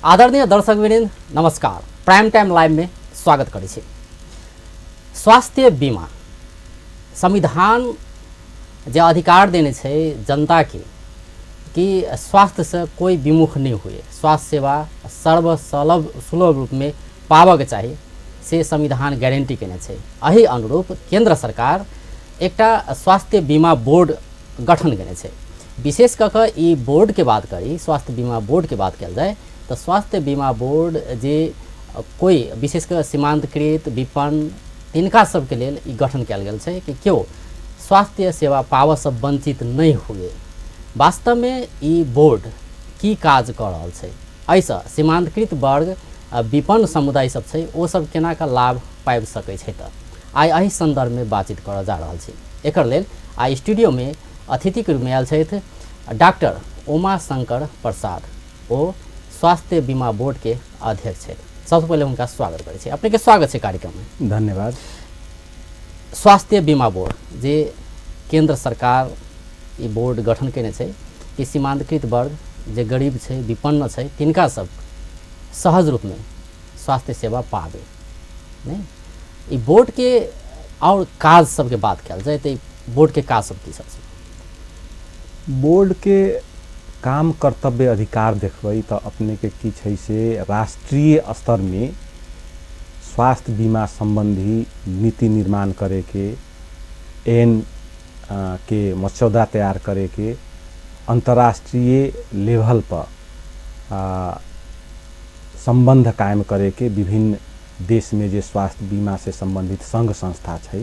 आदरणीय दर्शकवृन्द नमस्कार। Prime time live में स्वागत करै छी। स्वास्थ्य बीमा संविधान जे अधिकार देने छै जनता के कि स्वास्थ्य से कोई विमुख नहीं हुए, स्वास्थ्य सेवा सर्वसुलभ सुलभ रूप में पाबऽ के चाही, से संविधान गारंटी केने छै। एहि अनुरूप केंद्र सरकार एकटा स्वास्थ्य बीमा बोर्ड गठन केने छै। विशेष कऽ कऽ ई बोर्ड के बात करी, स्वास्थ्य बीमा बोर्ड के बात कयल जाय तऽ स्वास्थ्य बीमा बोर्ड जे कोई विशेष कऽ सीमांतकृत विपन्न तिनका सबके लेल ई गठन कयल गेल छै कि केओ स्वास्थ्य सेवा पाबऽसँ वंचित नहि हुए। वास्तवमे ई बोर्ड की काज कऽ रहल छै, एहिसँ सीमांतकृत वर्ग विपन्न समुदाय सब छै ओ सब केना कऽ लाभ पाबि सकै छै, तऽ आइ एहि सन्दर्भमे बातचीत करऽ जा रहल छी। एकर लेल आइ स्टूडियोमे अतिथिके रूपमे आयल छथि डॉक्टर उमा शंकर प्रसाद, ओ स्वास्थ्य बीमा बोर्ड के अध्यक्ष छथि। सबसँ पहिले हुनका स्वागत करै छी। अपनेके स्वागत छै कार्यक्रममे। धन्यवाद। स्वास्थ्य बीमा बोर्ड जे केंद्र सरकार ई बोर्ड गठन केने छै कि सीमांतकृत वर्ग जे गरीब छै विपन्न छै तिनका सब सहज रूपमे स्वास्थ्य सेवा पाबे, नहि ई बोर्ड के और काज सबके बात कयल जाय तऽ बोर्ड के काज सब की सब छै? बोर्ड के काम कर्तव्य अधिकार देखबै तऽ अपने के की छै से राष्ट्रीय स्तर में स्वास्थ्य बीमा संबंधी नीति निर्माण करे के, एन के मसौदा तैयार करे के, अंतर्राष्ट्रीय लेवल पर संबंध कायम करे के, विभिन्न देश में जे स्वास्थ्य बीमा से संबंधित संघ संस्था छै,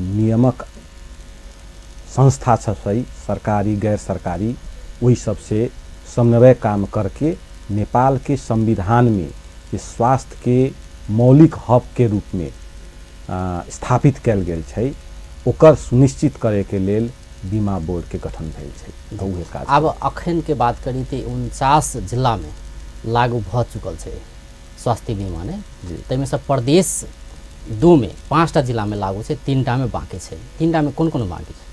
नियमक संस्था सब छै, सरकारी गैर सरकारी, ओहि सबसे समन्वय काम करके नेपाल के संविधान में जे स्वास्थ्य के मौलिक हक के रूप में स्थापित कयल गेल छै ओकर सुनिश्चित करे के लेल बीमा बोर्ड के गठन भेल छै। तऽ उहे काज। आब अखन के बात करी तऽ 49 जिला में लागू भऽ चुकल छै स्वास्थ्य बीमा ने, ताहिमे से प्रदेश 2 में 5टा जिला में लागू छै, 3टा में बाकी छै। 3टा में कोन कोन बाकी छै?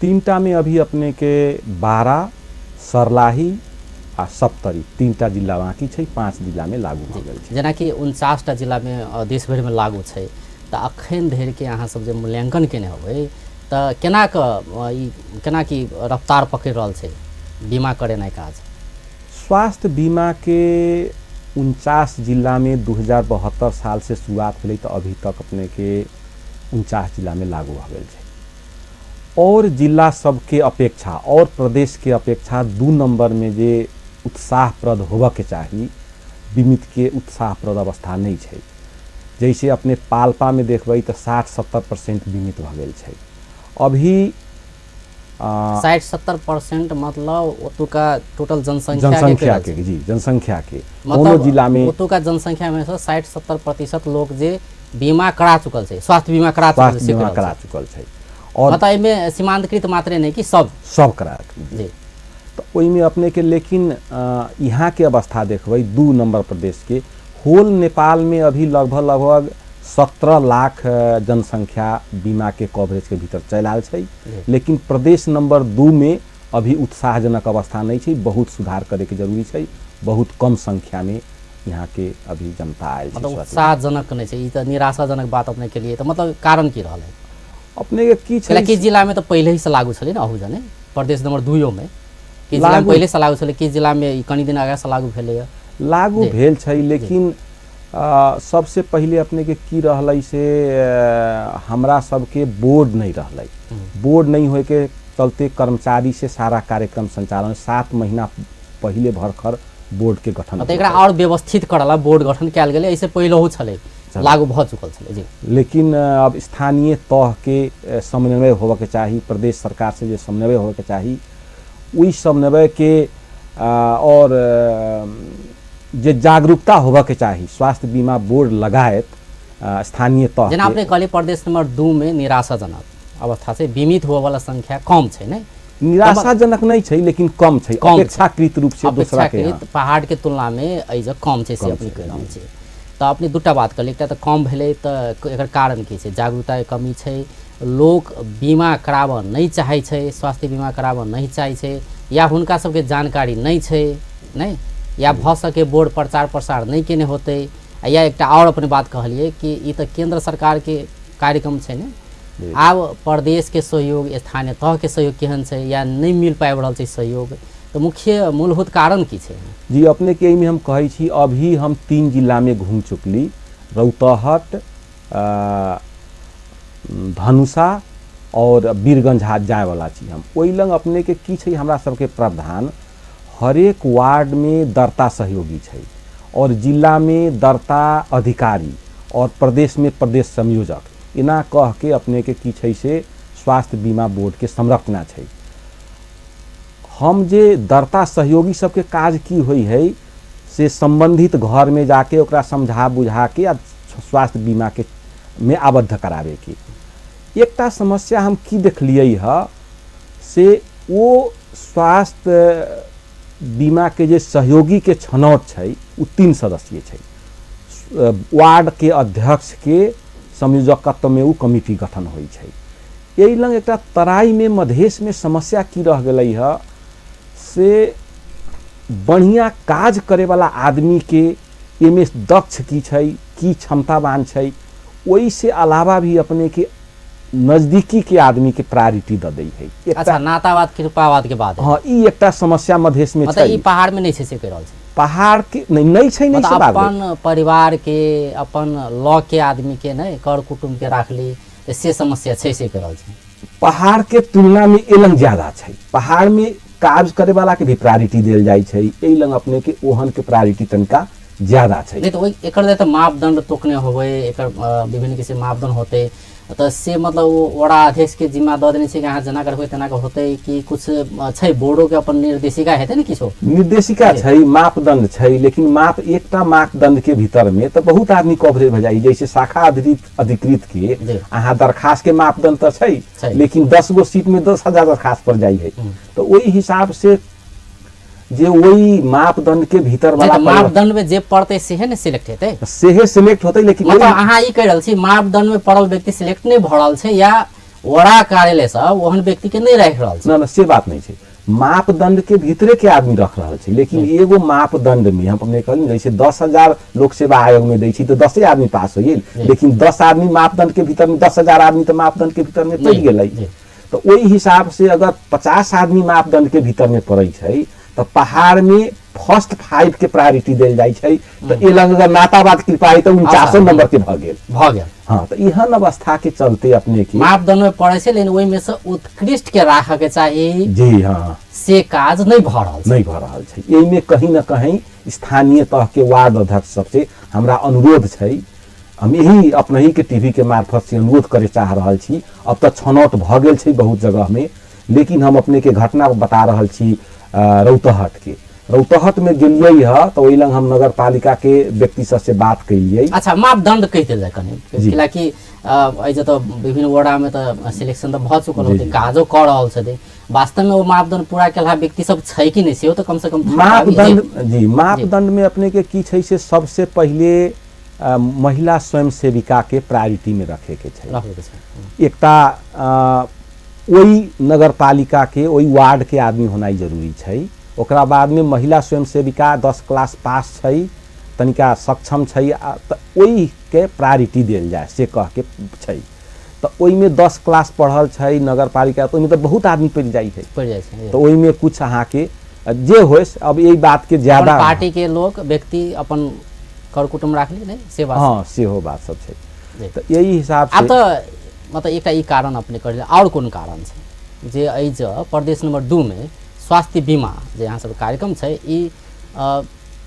3टा में अभी अपने के 12, सरलाही आ सप्तरी 3टा जिला बाकी छै, 5 जिला में लागू भऽ गेल छै। जेनाकि 49टा जिला में देश भरि में लागू छै, तऽ अखन धरि के अहाँ सब जे मूल्यांकन केने होबै तऽ केना कऽ ई केना की रफ्तार पकड़ि रहल छै बीमा करेनाइ काज? स्वास्थ्य बीमा के 49 जिला में 2072 साल से शुरुआत भेलै तऽ अभी तक अपने के 49 जिला में लागू भऽ गेल छै। और जिला सबके अपेक्षा और प्रदेश के अपेक्षा 2 नंबर में जे उत्साहप्रद होबऽ के चाही बीमित के उत्साहप्रद अवस्था नहीं छै। जैसे अपने पाल्पा में देखबै तऽ 60-70% बीमित भऽ गेल छै अभी। 60-70% मतलब ओतुका टोटल जनसंख्या जनसंख्या के, जी जनसंख्या के कोनो जिला में ओतुका जनसंख्या में से 60-70% लोग जे बीमा करा चुकल छै, स्वास्थ्य बीमा करा चुकल छै, बीमा करा चुकल छै। और मतलब एहिमे सीमांतकृत मात्रे नहीं कि सब सब करा जी। तऽ ओहिमे अपने के लेकिन यहाँ के अवस्था देखबै 2 नंबर प्रदेश के होल नेपाल में अभी लगभग लगभग 17 लाख जनसंख्या बीमा के कवरेज के भीतर चलि आयल छै, लेकिन प्रदेश नंबर 2 में अभी उत्साहजनक अवस्था नहीं छै। बहुत सुधार करे के जरूरी छै, बहुत कम संख्या में यहाँ के अभी जनता आयल छै। मतलब उत्साहजनक नहीं छै, ई तऽ निराशाजनक बात अपने के लिए। तऽ मतलब कारण की रहल है अपने के की छै? कि जिला में तऽ पहिले ही से लागू छलै ने, अहू जाने प्रदेश नंबर 2 में कि जिला में पहिले से लागू छलै, कि जिला में कनी दिन आगा से लागू भेलै? लागू भेल छै, लेकिन सबसे पहिले अपने के की रहलै से हमरा सबके बोर्ड नहीं रहलै। बोर्ड नहीं होए के चलते कर्मचारी से सारा कार्यक्रम संचालन 7 महीना पहिले भरखर बोर्ड के गठन मतलब एकरा और व्यवस्थित करला बोर्ड गठन कयल गेलै, ऐसे पहिलहु छलै लागू भऽ चुकल छलै जी। लेकिन अब स्थानीय तह के समन्वय होबऽ के चाही, प्रदेश सरकार से जे समन्वय होबऽ के चाही ओहि समन्वय के और जे जागरूकता होबऽ के चाही स्वास्थ्य बीमा बोर्ड लगायत स्थानीय तह। जेना अपने कहलियै प्रदेश नंबर 2 में निराशाजनक अवस्था छै, बीमित होबऽ वाला संख्या कम छै। नहीं निराशाजनक नहीं छै लेकिन कम छै, अपेक्षाकृत रूप से दोसरा के पहाड़ के तुलना में एहि कम छै से अपने कहि रहल छी। तऽ अपने दूटा बात कहलियै, एकटा तऽ कम भेलै तऽ एकर कारण की छै? जागरूकता के कमी छै, लोक बीमा कराबऽ नहि चाहै छै, स्वास्थ्य बीमा कराबऽ नहि चाहै छै, या हुनका सबके जानकारी नहि छै, नहि या भऽ सके बोर्ड प्रचार प्रसार नहि केने होतै। या एकटा आओर अपने बात कहलियै कि ई तऽ केंद्र सरकारके कार्यक्रम छै ने, आब प्रदेशके सहयोग स्थानीय तहके सहयोग केहन छै या नहि मिल पाबि रहल छै सहयोग, तऽ मुख्य मूलभूत कारण की छै? जी अपने के एहिमे हम कहै छी, अभी हम 3 जिलामे घूम चुकली, रौतहट, धनुषा और वीरगंज जायवला छी हम। ओहि लग अपने के की छै, हमरा सबके प्रावधान हरेक वार्ड में दर्ता सहयोगी छै और जिला में दर्ता अधिकारी और प्रदेश में प्रदेश संयोजक, एना कह के अपने के की छै से स्वास्थ्य बीमा बोर्ड के संरचना छै। हम जे दर्ता सहयोगी सबके काज की होइ है से संबंधित घर में जाके ओकरा समझा बुझा के आ स्वास्थ्य बीमा के में आबद्ध करावे के। एकटा समस्या हम की देखलियै ह से ओ स्वास्थ्य बीमा के जे सहयोगी के छनौट छै उ 3 सदस्यीय छै। वार्ड के अध्यक्ष के संयोजकत्व में उ कमिटी गठन होइ छै। एहि लग एकटा तराई में मधेश में समस्या की रह गेलै ह से बढ़िया काज करे वाला आदमी के एमे दक्ष की छै, की क्षमतावान छै, ओहि से अलावा भी अपने के नजदीकी के आदमी के प्रायोरिटी the दै है। अच्छा, नातावाद कृपावाद के बाद। हाँ, ई एकटा समस्या मधेश में छै। ई पहाड़ में नहीं छै से कहि रहल छै। पहाड़ के नहीं, नहीं छै, नहीं से बात। अपन परिवार के अपन लॉ के आदमी के नहीं कर कुटुंब के राखली से समस्या छै से कहि रहल छै। पहाड़ के तुलना में एलंग ज्यादा छै। पहाड़ में काज करे वाला के भी प्रायोरिटी देल जाइ छै, एहि लंग अपने के ओहन के प्रायोरिटी तनिका ज्यादा छै। नहीं तो ओहि एकर तऽ मापदंड तोकने होबै, एकर विभिन्न किसिम मापदंड होतै तऽ से मतलब ओ वड़ा अध्यक्ष के जिम्मा दऽ देने छै कि अहाँ जेना करबै तेना के होतै कि कुछ छै बोर्डो के अपन निर्देशिका हेतै ने, किछो निर्देशिका छै, मापदंड छै, लेकिन माप एकटा मापदंड के भीतर में तऽ बहुत आदमी कवरेज भऽ जाइ। जैसे शाखा अधिकृत के अहाँ दरखास्त के मापदंड तऽ छै, लेकिन 10 गो सीट में 10,000 दरखास्त पर जाइ है, तऽ ओहि हिसाब से जे वही मापदंड के भीतर वाला मापदंड में जे पड़ते सेहे ने सिलेक्ट हेतै, सेहे सिलेक्ट होतै। लेकिन मतलब अहाँ ई कहि रहल छी मापदंड में पड़ल व्यक्ति सिलेक्ट नहीं भऽ रहल छै या वड़ा कार्यालय सब ओहन व्यक्ति के नहीं राखि रहल छै? ना ना, से बात नहीं छै। मापदंड के भीतरे के आदमी रख रहल छै, लेकिन एगो मापदंड में हम अपने कहली जैसे 10,000 लोक सेवा आयोग में दै छी तऽ 10 आदमी पास हो गेल, लेकिन 10 आदमी मापदंड के भीतर में 10,000 आदमी तऽ मापदंड के भीतर में पड़ि गेलै। तो ओहि हिसाब से अगर 50 आदमी मापदंड के भीतर में पड़ै छै तऽ पहाड़ में फर्स्ट 5 के प्रायोरिटी देल जाइ छै, तऽ एहि लग अगर नातावाद कृपा है तऽ 49 नंबर के भऽ गेल, भऽ गेल। हाँ, तऽ एहन अवस्था के चलते अपने के मापदंड में पड़ै छै, लेकिन ओहिमे से उत्कृष्ट के राखऽ के चाही। जी हाँ, से काज नहीं भऽ रहल छै, नहीं भऽ रहल छै। एहिमे कहीं न कहीं स्थानीय तह के वार्ड अध्यक्ष सबसे हमरा अनुरोध छै, हम यही अपनही के टीवी के मार्फत से अनुरोध करे चाह रहल छी। अब तऽ छनौट भऽ गेल छै बहुत जगह में, लेकिन हम अपने के घटना बता रहल छी रौतहट के। रौतहट में गेलियै ह तऽ ओहि लग हम नगर पालिका के व्यक्ति सबसे बात केलियै। अच्छा, मापदंड कहि देल जाय कनि, कियाकि एहि जतऽ विभिन्न वड़ा में तऽ सिलेक्शन तऽ भऽ चुकल होतै, काजो कऽ रहल छथिन, वास्तव में ओ मापदंड पूरा केलहा व्यक्ति सब छै कि नहि सेहो तऽ कम से कम मापदंड। जी, मापदंड में अपने के की छै से सबसे पहिले महिला स्वयंसेविका के प्रायोरिटी में रखे के छै। एकटा ओहि नगरपालिका के ओहि वार्ड के आदमी होनाइ जरूरी छै। ओकरा बाद में महिला स्वयंसेविका 10 क्लास पास छै, तनिका सक्षम छै, तऽ ओहि के प्रायोरिटी देल जाय से कह के छै। तऽ ओहिमे 10 क्लास पढ़ल छै नगरपालिका, तऽ ओहिमे तऽ बहुत आदमी पड़ि जाइ है, पड़ि जाइ छै। तऽ ओहिमे कुछ अहाँके जे होय, अब एहि बात के ज्यादा पार्टी के लोक व्यक्ति अपन कर कुटुम्ब राखली नहीं से बात। हाँ, सेहो बात सब छै। तऽ यही हिसाब से आब तऽ मतलब एकटा ई कारण अपने कहलियै, आओर कोन कारण छै जे एहि जे प्रदेश नंबर 2 में स्वास्थ्य बीमा जे अहाँ सब कार्यक्रम छै ई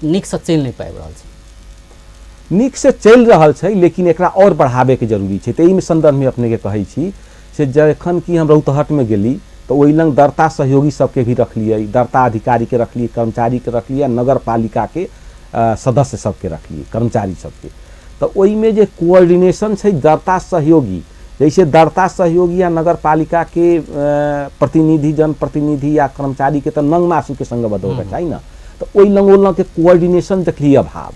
नीकसँ चलि नहि पाबि रहल छै? नीक से चलि रहल छै, लेकिन एकरा आओर बढ़ाबैके जरूरी छै। तऽ एहिमे सन्दर्भमे अपनेके कहै छी से जखन कि हम रौतहटमे गेली तऽ ओहि लग दर्ता सहयोगी सबके भी रखलियै, दर्ता अधिकारीके रखलियै, कर्मचारीके रखलियै, नगरपालिकाके सदस्य सबके रखलियै, कर्मचारी सबके। तऽ ओहिमे जे कोऑर्डिनेशन छै दर्ता सहयोगी, जैसे दर्ता सहयोगी या नगरपालिका के प्रतिनिधि, जनप्रतिनिधि या कर्मचारी के तऽ नंग मासू के संग बदल चाही ना, तऽ ओहि लग ओ लग के कोऑर्डिनेशन देखलियै अभाव।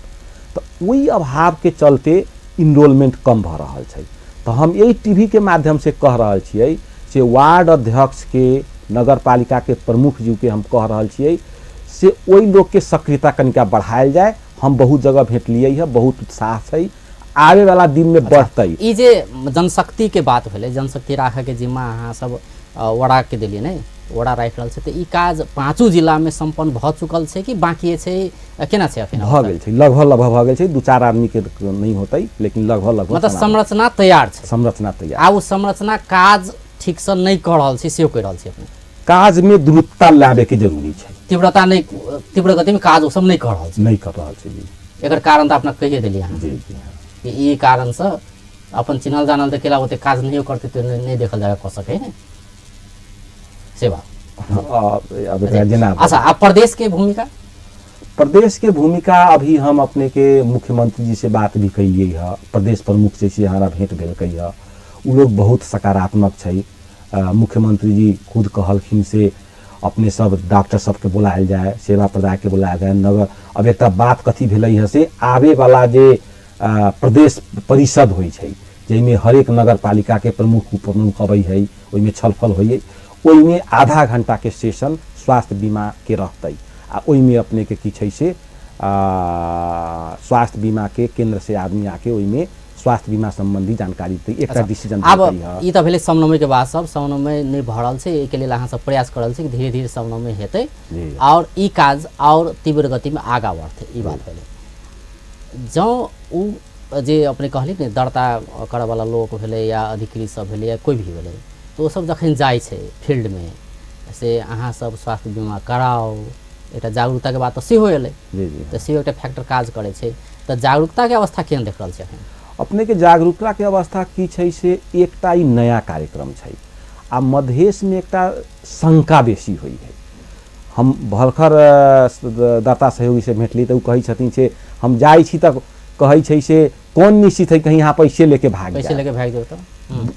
तऽ ओहि अभाव के चलते इनरोलमेंट कम भऽ रहल छै। तऽ हम एहि टीवी के माध्यम से कह रहल छियै से वार्ड अध्यक्ष के, नगरपालिका के प्रमुख जी के हम कह रहल छियै से ओहि लोकके सक्रियता कनिका बढ़ायल जाय। हम बहुत जगह भेटलियै है, बहुत उत्साह छै, आबे वाला दिन में बढ़तै। ई जे जनशक्ति के बात भेलै, जनशक्ति राखऽ के जिम्मा अहाँ सब वड़ा के देलियै ने, वड़ा राखि रहल छै, तऽ ई काज पाँचो जिला में सम्पन्न भऽ चुकल छै कि बाकिए छै, केना छै अखन? भऽ गेल छै, लगभग लगभग भऽ गेल छै, 2-4 आदमी के नहीं होतै, लेकिन लगभग लगभग मतलब संरचना तैयार छै। संरचना तैयार। आ ओ संरचना काज ठीक से नहीं कऽ रहल छै, सेहो कहि रहल छै अपने। काज में द्रुतता लाबे के जरूरी छै, तीव्रता नहीं, तीव्र गति में काज ओ सब नहीं कऽ रहल छै, नहीं कऽ रहल छै जी। एकर कारण तऽ अपना कहिए देलियै अहाँ। जी जी। कि ई कारणसँ अपन चिन्हल जानल तऽ केला ओते काज नहियो करतै तऽ नहि देखल जाय कऽ सकै ने सेवा। अब एकरा जेना अच्छा, आ प्रदेश के भूमिका? प्रदेश के भूमिका अभी हम अपने के मुख्यमंत्री जी से बात भी कैलियै है, प्रदेश प्रमुख से हमारा भेंट भेलकै है, उ लोग बहुत सकारात्मक छै। मुख्यमंत्री जी खुद कहलखिन से अपने सब डॉक्टर सबके बुलायल जाय, सेवा प्रदाय के बुलायल जाय। नगर अब एकटा बात कथी भेलै है से आबे वाला जे प्रदेश परिषद होइ छै, जाहिमे हरेक नगर पालिका के प्रमुख उपप्रमुख अबै है, ओहिमे छलफल होइ है, ओहिमे आधा घंटा के सेशन स्वास्थ्य बीमा के रहतै। आ ओहिमे अपने के की छै से स्वास्थ्य बीमा के केंद्र से आदमी आके ओहिमे स्वास्थ्य बीमा संबंधी जानकारी देतै, एकटा डिसीजन आब ई तऽ भेलै समन्वय के बात। सब समन्वय नहि भऽ रहल छै, एहिके लेल अहाँ सब प्रयास कऽ रहल छी कि धीरे धीरे समन्वय हेतै और ई काज और तीव्र गति में आगाँ बढ़तै, ई बात भेलै। जँ उ जे अपने कहली ने दर्ता करऽवला लोक भेलै या अधिकृत सब भेलै या कोइ भी भेलै, तऽ ओ सब जखन जाइ छै फील्डमे से अहाँ सब स्वास्थ्य बीमा कराउ, एकटा जागरूकताके बात तऽ सेहो एलै, तऽ सेहो एकटा फैक्टर काज करै छै। तऽ जागरूकताके अवस्था केहन देख रहल छै अखन? अपने के जागरूकता के अवस्था की छै से एकटा ई नया कार्यक्रम छै आ मधेशमे एकटा शंका बेसी होइ है। हम भरखर दाता सहयोगी से भेटली तऽ ओ कहै छथिन से हम जाइ छी तऽ कहै छै से कोन निश्चित है कहीं यहाँ पैसे लेके भाग पैसे लेके भाग जाओ तऽ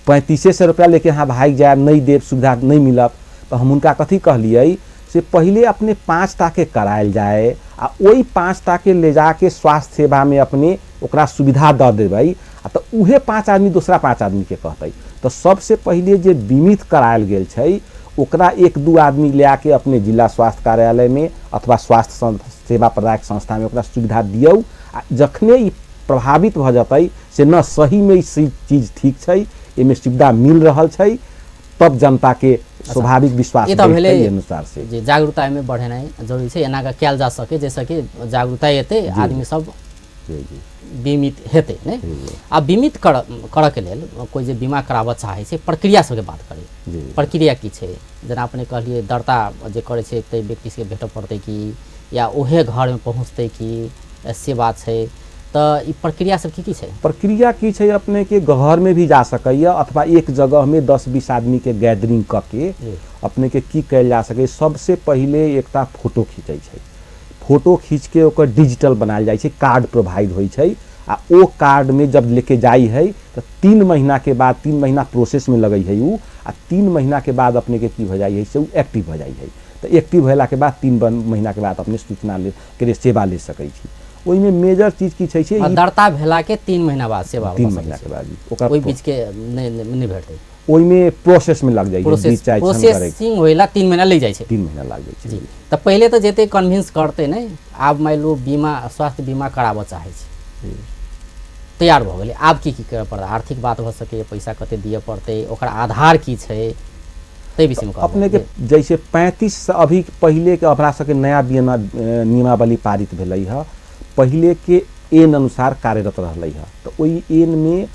3500 रुपया लेके यहाँ भागि जायब, नहीं देब, सुविधा नहीं मिलत। तऽ हम हुनका कथी कहलियै से पहिले अपने 5 टा के करायल जाय आ ओहि 5 टा के ले जाके स्वास्थ्य सेवा में अपने ओकरा सुविधा दऽ देबै आ तऽ उहे 5 आदमी दोसरा 5 आदमी के कहतै। तऽ सबसे पहिले जे बीमित करायल गेल छै ओकरा 1-2 आदमी ले आके अपने जिला स्वास्थ्य कार्यालय में अथवा स्वास्थ्य सेवा प्रदायक संस्था में ओकरा सुविधा दियौ आ जखने ई प्रभावित भऽ जतै से न सही में ई चीज ठीक छै, एहिमे सुविधा मिल रहल छै, तब जनता के स्वाभाविक विश्वास भेलै अनुसार से जे जागरूकता एहिमे बढ़ेनाइ जरूरी छै। एना कऽ कयल जा सके जैसे कि जागरूकता एतै, आदमी सब बीमित हेतै ने। आ बीमित करऽ के लेल कोइ जे बीमा कराबऽ चाहै छै, प्रक्रिया सबके बात करी, प्रक्रिया की छै? जेना अपने कहलियै दर्ता जे करै छै ताहि व्यक्ति सबके भेटऽ पड़तै कि या उहे घरमे पहुँचतै कि से बात छै, तऽ ई प्रक्रिया सब की की छै? प्रक्रिया की छै अपने के घर में भी जा सकैया अथवा एक जगह में 10-20 आदमी के गैदरिंग कऽ के अपने के की कयल जा सकै। सबसे पहिले एकटा फोटो खींचै छै, फोटो खींच के ओकर डिजिटल बनायल जाइ छै, कार्ड प्रोवाइड होइ छै आ ओ कार्ड में जब लेके जाइ है तऽ 3 महीना के बाद, 3 महीना प्रोसेस में लगै है उ, आ 3 महीना के बाद अपने के की भऽ जाइ है से उ एक्टिव भऽ जाइ है। तऽ एक्टिव भेला के बाद 3 महीना के बाद अपने सूचना ले के सेवा ले सकै छी। ओहिमे मेजर चीज की छै से दर्ता भेला के 3 महीना बाद सेवा 3 महीना के बाद ओकरा ओहि बीच के नहीं भेटतै, ओहिमे प्रोसेस में लग जाइ छै, प्रोसेसिंग होइला 3 महीना लागि जाइ छै, 3 महीना लागि जाइ छै जी। तऽ पहिले तऽ जते कन्विंस करतै ने, आब मान लो बीमा स्वास्थ्य बीमा कराबऽ चाहै छै, तैयार भऽ गेलै, आब की की करऽ पड़तै? आर्थिक बात भऽ सकैए, पैसा कते दिअ पड़तै, ओकर आधार की छै, ताहि विषयमे अपने के जैसे 35 अभी पहिले के अपना सबके नया बीमा नियमावली पारित भेलै है, पहिले के एन अनुसार कार्यरत रहलै है, तऽ ओहि एन में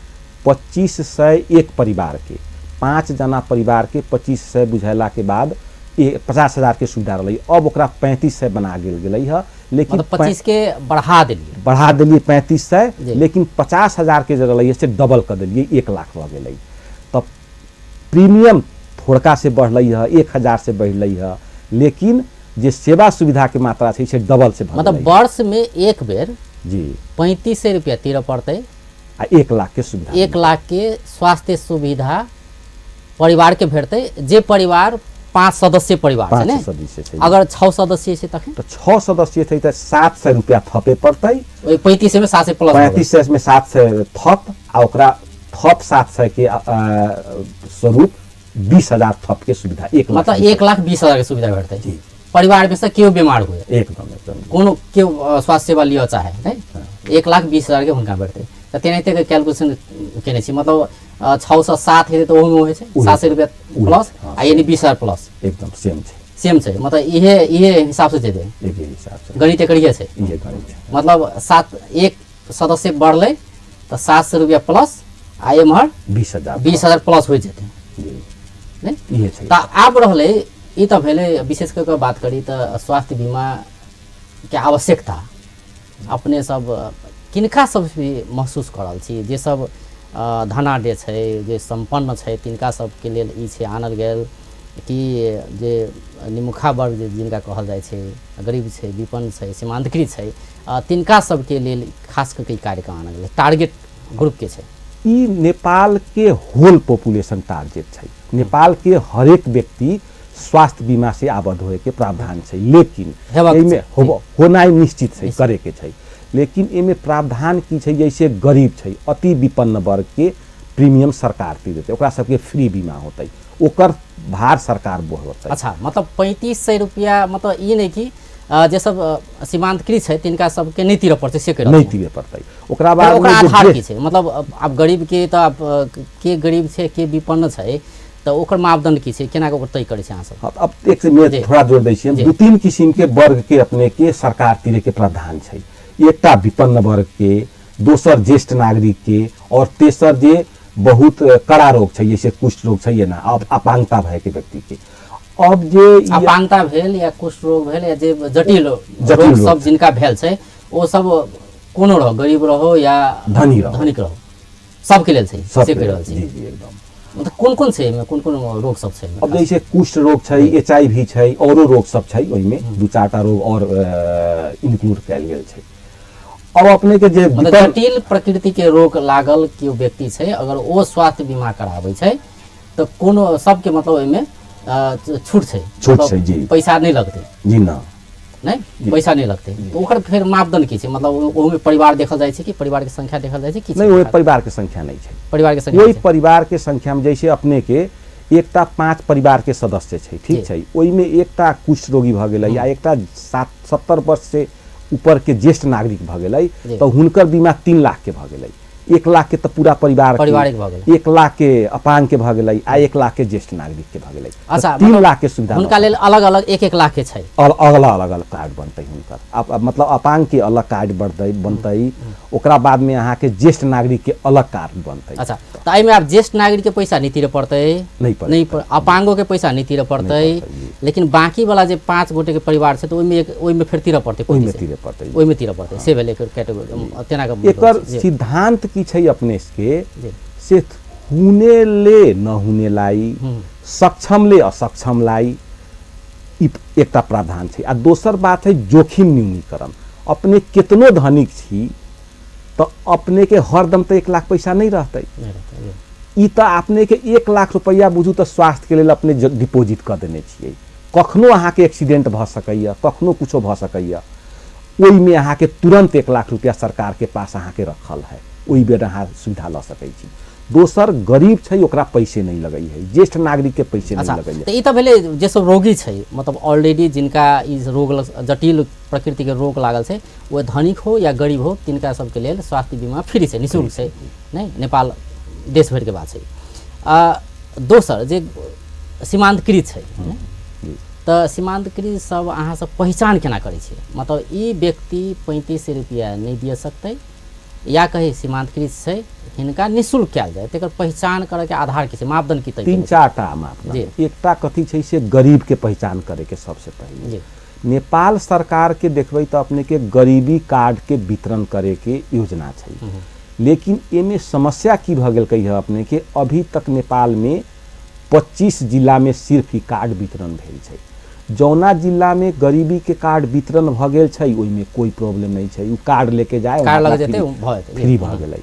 2501 परिवार के 5 जना परिवार के 2500 बुझेला के बाद 50,000 के सुविधा रहलै, अब ओकरा 3500 बना गेल गेलै है, लेकिन 25 के बढ़ा देलियै, बढ़ा देलियै 3500, लेकिन 50,000 के जे रहलै से डबल कऽ देलियै, 1 लाख भऽ गेलै। तऽ प्रीमियम थोड़का से बढ़लै है, 1000 से बढ़लै है, लेकिन जे सेवा सुविधा के मात्रा छै से डबल से मतलब वर्ष में एक बेर जी 3500 रुपया तीरऽ पड़तै आ 1 लाख के सुविधा, 1 लाख के स्वास्थ्य सुविधा परिवार के भेटतै, जे परिवार 5 सदस्य परिवार छै ने, सदस्य छै, अगर 6 सदस्य छै तखन तऽ 6 सदस्य छै तऽ 700 रुपया थपे पड़तै, ओहि 3500 में 700 प्लस 3500 में 700 थप आ ओकरा थप 700 के स्वरूप 20,000 थप के सुविधा, 1 लाख मतलब 1,20,000 के सुविधा भेटतै जी। परिवार में से केओ बीमार हुए, एकदम एकदम कोनो केओ स्वास्थ्य सेवा लिअ चाहे नहीं, 1,20,000 के हुनका भेटतै। तऽ तेनाहिते कैलकुलेशन केने छी, मतलब 607 हेतै तऽ ओहोमे होइ छै 700 रुपया प्लस, आ यानी 20,000 प्लस। एकदम सेम छै। सेम छै, मतलब इहे इहे हिसाब से जेतै, एके हिसाब से गणित एकर इहे छै। इहे गणित छै। मतलब 7 सदस्य बढ़लै तऽ 700 रुपया प्लस आ एम्हर 20,000 20,000 प्लस होइ जेतै। जी नहि इहे छै। तऽ आब रहलै ई तऽ भेलै, विशेष कऽ कऽ बात करी तऽ स्वास्थ्य बीमा के आवश्यकता अपने सब किनका सब भी महसूस कऽ रहल छी? जे सब धनाढ्य छै, जे सम्पन्न छै, तिनका सबके लेल ई छै आनल गेल कि जे निमुखा वर्ग जे जिनका कहल जाइ छै, गरीब छै, विपन्न छै, सीमान्तकृत छै, तिनका सबके लेल खास कऽ के ई कार्यक्रम आनल गेलै? टारगेट ग्रुप के छै ई नेपाल के होल पॉपुलेशन टारगेट छै। नेपाल के हरेक व्यक्ति स्वास्थ्य बीमा से आबद्ध होए के प्रावधान छै, लेकिन एहिमे होनाइ निश्चित छै, करे के छै। लेकिन एहिमे प्रावधान की छै, जैसे गरीब छै, अति विपन्न वर्ग के प्रीमियम सरकार देतै, ओकरा सबके फ्री बीमा होतै, ओकर भार सरकार बोहतै। अच्छा, मतलब 3500 रुपया, मतलब ई नहि कि जे सब सीमान्तकृत छै तिनका सबके नहि तीरऽ पड़तै, से नहि तीरऽ पड़तै। ओकरा बाद ओकरा आधार की छै? मतलब आब गरीब के तऽ आब के गरीब छै के विपन्न छै, तऽ ओकर मापदंड की छै, केना ओकर तय करै छै अहाँ सब? अब एक में थोड़ा जोड़ दै छियै, 2-3 किसिम के वर्ग के अपने के सरकार तीरे के प्रावधान छै। एकटा विपन्न वर्ग के, दोसर ज्येष्ठ नागरिक के, और तेसर जे बहुत कड़ा रोग छै, जैसे कुष्ठ रोग छै ना, अब अपांगता भए के व्यक्ति के। अब जे अपांगता भेल या कुष्ठ रोग भेल या जे जटिल रोग सब जिनका भेल छै, ओ सब कोनो रहो, गरीब रहो या धनी रहो, धनिक रहो, सबके लेल छै, से कहि रहल छी। जी जी एकदम। मतलब कोन कोन छै एहिमे, कोन कोन रोग सब छै? अब जैसे कुष्ठ रोग छै, HIV छै, औरो रोग सब छै, ओहिमे 2-4 टा रोग और इंक्लूड कयल गेल छै। अब अपने के जे मतलब जटिल प्रकृति के रोग लागल केओ व्यक्ति छै, अगर ओ स्वास्थ्य बीमा कराबै छै तऽ कोनो सबके मतलब ओहिमे छूट छै, छूट छै जी, पैसा नहि लगतै। जी ना, नहीं पैसा नहीं लगतै। तऽ ओकर फेर मापदंड की छै? मतलब ओहिमे परिवार देखल जाइ छै कि परिवार के संख्या देखल जाइ छै कि नहि? ओहि परिवार के संख्या नहि छै। परिवार के संख्या ओहि परिवार के संख्या में जैसे अपने के एकटा 5 परिवार के सदस्य छै, ठीक छै, ओहिमे एकटा कुष्ठ रोगी भऽ गेलै या एकटा 70 वर्ष से ऊपर के ज्येष्ठ नागरिक भऽ गेलै, तऽ हुनकर बीमा 3 लाख के भऽ गेलै। 1 लाख के तऽ पूरा परिवार भऽ गेलै, 1 लाख के अपांग के भऽ गेलै आ 1 लाख के ज्येष्ठ नागरिक के भऽ गेलै। अच्छा, 3 लाख के सुविधा हुनका लेल अलग अलग 1-1 लाख के छै, अलग अलग अलग कार्ड बनतै हुनकर। मतलब अपांग के अलग कार्ड बनतै, ओकरा बाद में अहाँ के ज्येष्ठ नागरिक के अलग कार्ड बनतै। अच्छा, तऽ एहिमे आब ज्येष्ठ नागरिक के पैसा नहि तीरऽ पड़तै, नहि, अपांगो के पैसा नहि तीरऽ पड़तै, लेकिन बाकी वाला जे 5 गोटे के परिवार छै तऽ ओहिमे ओहिमे फेर तीरऽ पड़तै, ओहिमे तीरऽ पड़तै, ओहिमे तीरऽ पड़तै। से भेलै एकर कैटेगरी। तेना के एकर सिद्धांत की छै अपने के, से हुने ले न हुने लाई, सक्षम ले असक्षम लाई, एकटा प्रावधान छै। आ दोसर बात है जोखिम न्यूनीकरण। अपने केतनो धनिक छी तऽ अपने के हरदम तऽ 1 लाख पैसा नहीं रहतै, ई तऽ अपने के 1 लाख रुपैआ बुझू तऽ स्वास्थ्य के लेल अपने डिपोजिट कऽ देने छियै। कखनो अहाँके एक्सीडेंट भऽ सकैए, कखनो कुछो भऽ सकैए, ओहिमे अहाँके तुरंत 1 लाख रुपैआ सरकार के पास अहाँके रखल है, ओहि बेर अहाँ सुविधा लऽ सकै छी। दोसर गरीब छै ओकरा पैसे नहीं लगै है, ज्येष्ठ नागरिक के पैसे नहीं लगै है। तऽ ई तऽ भेलै जे सब रोगी छै, मतलब ऑलरेडी जिनका ई रोग जटिल प्रकृति के रोग लागल छै, ओ धनिक हो या गरीब हो, तिनका सबके लेल स्वास्थ्य बीमा फ्री छै, निःशुल्क छै, नहि, नेपाल देश भरिके बात छै। दोसर जे सीमान्तकृत छै, तऽ सीमान्तकृत सब अहाँ सब पहिचान केना करै छियै? मतलब ई व्यक्ति 3500 रुपया नहि दिअ सकतै या कही सीमान्तकृत छै, हिनका निःशुल्क कयल जाय, तकर पहिचान करऽ के आधार की छै, मापदंड की तय? 3-4 टा मापदंड। एकटा कथी छै से गरीब के पहिचान करे के सबसे पहिले। नेपाल सरकार के देखबै तऽ अपने के गरीबी कार्ड के वितरण करे के योजना छै, लेकिन एमे समस्या की भऽ गेलकै है अपने के, अभी तक नेपाल में 25 जिला में सिर्फ ई कार्ड वितरण भेल छै। जौना जिला में गरीबी के कार्ड वितरण भऽ गेल छै ओहिमे कोई प्रॉब्लम नहीं छै, उ कार्ड लेके जाय कार्ड लग जेतै फ्री भऽ गेलै।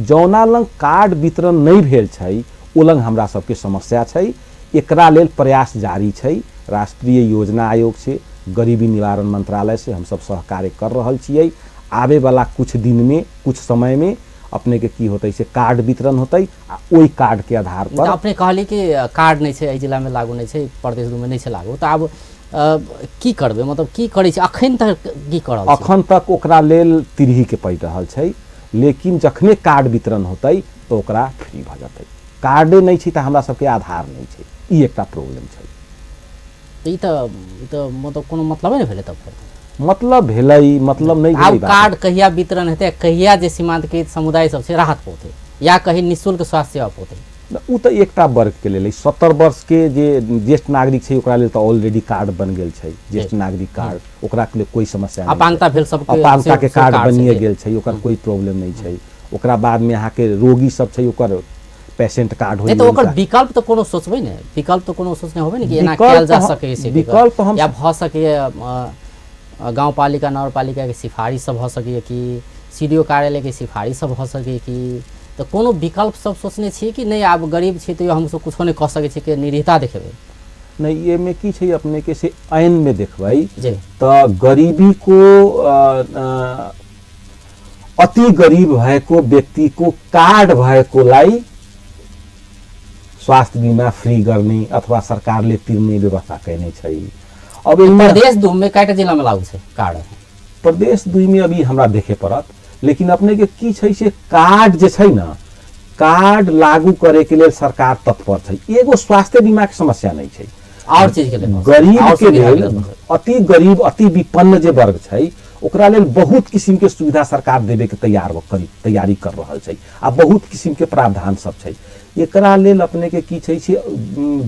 जौना लग कार्ड वितरण नहीं भेल छै ओ लग हमरा सबके समस्या छै। एकरा लेल प्रयास जारी छै, राष्ट्रीय योजना आयोग से, गरीबी निवारण मंत्रालय से हमसब सहकार्य कर रहल छियै। आबे वाला कुछ दिन में, कुछ समय में अपने के की होतै से कार्ड वितरण होतै, आ ओहि कार्ड के आधार पर अपने कहली कि कार्ड नहीं छै, एहि जिला में लागू नहीं छै, प्रदेश 2 में नहीं छै लागू, तऽ आब की करबै, मतलब की करै छी अखन तक, की कर रहल छी? अखन तक ओकरा लेल तिरहीके पड़ि रहल छै, लेकिन जखने कार्ड वितरण होतै तऽ ओकरा फ्री भऽ जेतै। कार्डे नहि छै तऽ हमरा सबके आधार नहि छै, ई एकटा प्रॉब्लम छै। ई तऽ मतलब कोनो मतलबे नहि भेलै तब फेर। मतलब भेलै, मतलब नहि आब भेलै बात। कार्ड कहिया वितरण हेतै, कहिया जे सीमांतकृत समुदाय सब छै राहत पौतै या कहीं निःशुल्क स्वास्थ्य सेवा पौतै? ओ तऽ एकटा वर्गके लेल, 70 वर्षके जे ज्येष्ठ नागरिक छै ओकरा लेल तऽ ऑलरेडी कार्ड बनि गेल छै, ज्येष्ठ नागरिक कार्ड, ओकरा के लेल कोई समस्या नहि। अपांगता भेल सबके अपांगता के कार्ड बनिए छै। गेल छै, ओकर कोई प्रॉब्लम नहि छै। ओकरा बादमे अहाँके रोगी सब छै, ओकर पेशेंट कार्ड नहि होइ। तऽ ओकर विकल्प तऽ कोनो सोचबै ने, विकल्प तऽ कोनो सोचने होबै ने कि एना विकल्प कयल जा हम- सकै छै, विकल्प हम- या भऽ सकैए गाउँपालिका नगरपालिकाके सिफारिश सब भऽ सकैए कि सी डी ओ कार्यालयके सिफारिश सब भऽ सकैए कि, तऽ कोनो विकल्प सब सोचने छियै कि नहि? आब गरीब छी तैयो हमसब कुछो नहि कऽ सकै छी के निरीहता देखेबै? नहि, एहिमे की छै अपने के से ऐनमे देखबै जी तऽ गरीबीको अति गरिब भएको व्यक्तिको कार्ड भएकोलाई स्वास्थ्य बिमा फ्री गर्ने अथवा सरकारले तिर्ने व्यवस्था कयने छै। अब एहिमे प्रदेश 2 में कएटा जिलामे लागू छै कार्ड? प्रदेश 2 में अभी हमरा देखे पड़त, लेकिन अपने के की छै से कार्ड जे छै ने, कार्ड लागू करे के लेल सरकार तत्पर छै। एगो स्वास्थ्य बीमा के समस्या नहीं छै, और चीज के लेल, गरीब और के सुविधा लेल, के लेल। अति गरीब अति विपन्न जे वर्ग छै ओकरा लेल बहुत किसिम के सुविधा सरकार देवे के तैयारी कर रहल छै आ बहुत किसिम के प्रावधान सब छै। एकरा लेल अपने के की छै से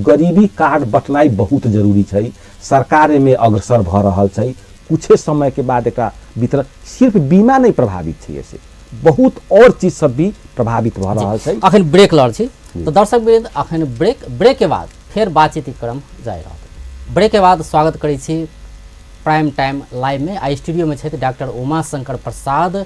गरीबी कार्ड बटनाइ बहुत जरूरी छै। सरकार एहिमे अग्रसर भऽ रहल छै। कुछे समय के बाद एकरा वितरण, सिर्फ बीमा नहीं प्रभावित छै, ऐसे बहुत और चीज सब भी प्रभावित भऽ रहल छै। अखन ब्रेक लऽ रहल छी तऽ दर्शक वृंद, अखन ब्रेक के बाद फेर बातचीत क्रम जारी रहत। ब्रेक के बाद स्वागत करै छी प्राइम टाइम लाइव में। आ स्टूडियो में छथि डॉक्टर उमा शंकर प्रसाद,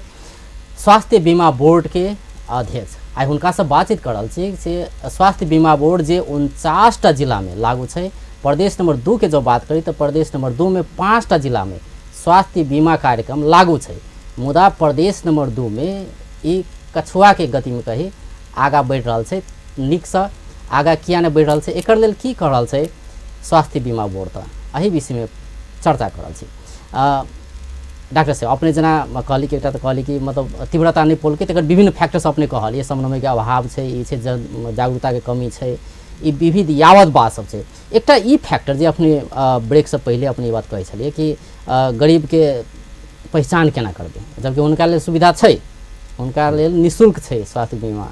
स्वास्थ्य बीमा बोर्ड के अध्यक्ष। आइ हुनकासँ बातचीत कर रहल छी से स्वास्थ्य बीमा बोर्ड जे 49टा जिलामे लागू छै। प्रदेश नंबर 2 के जब बात करी तऽ प्रदेश नंबर 2 में 5टा जिलामे स्वास्थ्य बीमा कार्यक्रम लागू छै, मुदा प्रदेश नंबर 2 में ई कछुआके गतिमे कही आगाँ बढ़ि रहल छै। नीकसँ आगाँ किया नहि बढ़ि रहल छै, एकर लेल की कऽ रहल छै स्वास्थ्य बीमा बोर्ड, तऽ एहि विषयमे चर्चा कर रहल छी। डॉक्टर साहब, अपने जेना कहली कि एकटा तऽ कहली कि मतलब तीव्रता नहि पौलकै, तकर विभिन्न फैक्टर्स अपने कहलियै, समन्वयके अभाव छै, ई छै, जागरूकताके कमी छै, ई विविध यावत बात सब छै। एकटा ई फैक्टर जे अपने ब्रेकसँ पहिले अपने ई बात कहै छलियै कि गरीबके पहिचान केना करबै, जबकि हुनका लेल सुविधा छै, हुनका लेल निःशुल्क छै स्वास्थ्य बीमा,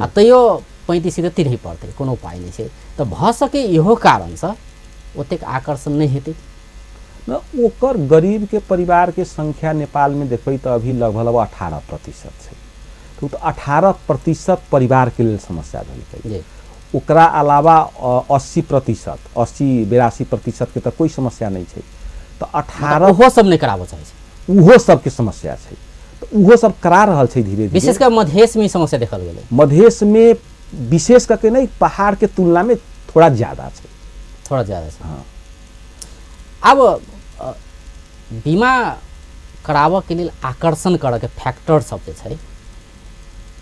आ तैयो 35 रुपैआ तिरही पड़तै, कोनो उपाय नहि छै, तऽ भऽ सकै इहो कारणसँ ओतेक आकर्षण नहि हेतै। न, ओकर गरीब के परिवार के संख्या नेपाल में देखबै तऽ अभी लगभग लगभग 18% छै, तऽ ओ तऽ 18% परिवार के लेल समस्या भेलकै। ओकरा अलावा 80%, 80-82% के तऽ कोई समस्या नहीं छै, तऽ 18 ओहो सब नहि कराबऽ चाहै छै, ओहो सबके समस्या छै, तऽ ओहो सब करा रहल छै धीरे धीरे। विशेष कर मधेश में ई समस्या देखल गेलै। मधेश में विशेष करके नहीं, पहाड़ के तुलना में थोड़ा ज्यादा छै, थोड़ा ज्यादा छै। हाँ। आब बीमा कराबऽ के लेल आकर्षण करऽ के फैक्टर सब जे छै,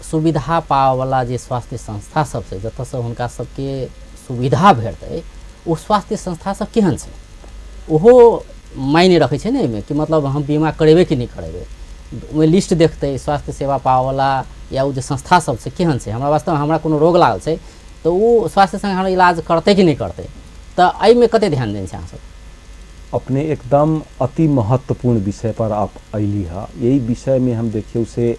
सुविधा पाबऽवला जे स्वास्थ्य संस्था सब छै, जतऽसँ हुनका सबके सुविधा भेटतै, ओ स्वास्थ्य संस्था सब केहन छै ओहो मायने रखै छै ने एहिमे, कि मतलब हम बीमा करेबै कि नहि करेबै, ओहिमे लिस्ट देखतै स्वास्थ्य सेवा पाबऽवला या ओ जे संस्था सब छै केहन छै। हमरा वास्तवमे हमरा कोनो रोग लागल छै तऽ ओ स्वास्थ्य संग हमरा इलाज करतै कि नहि करतै, तऽ एहिमे कते ध्यान देने छै अहाँ सब? अपने एकदम अति महत्वपूर्ण विषय पर आप अयली है। यही विषय में हम देखियौ से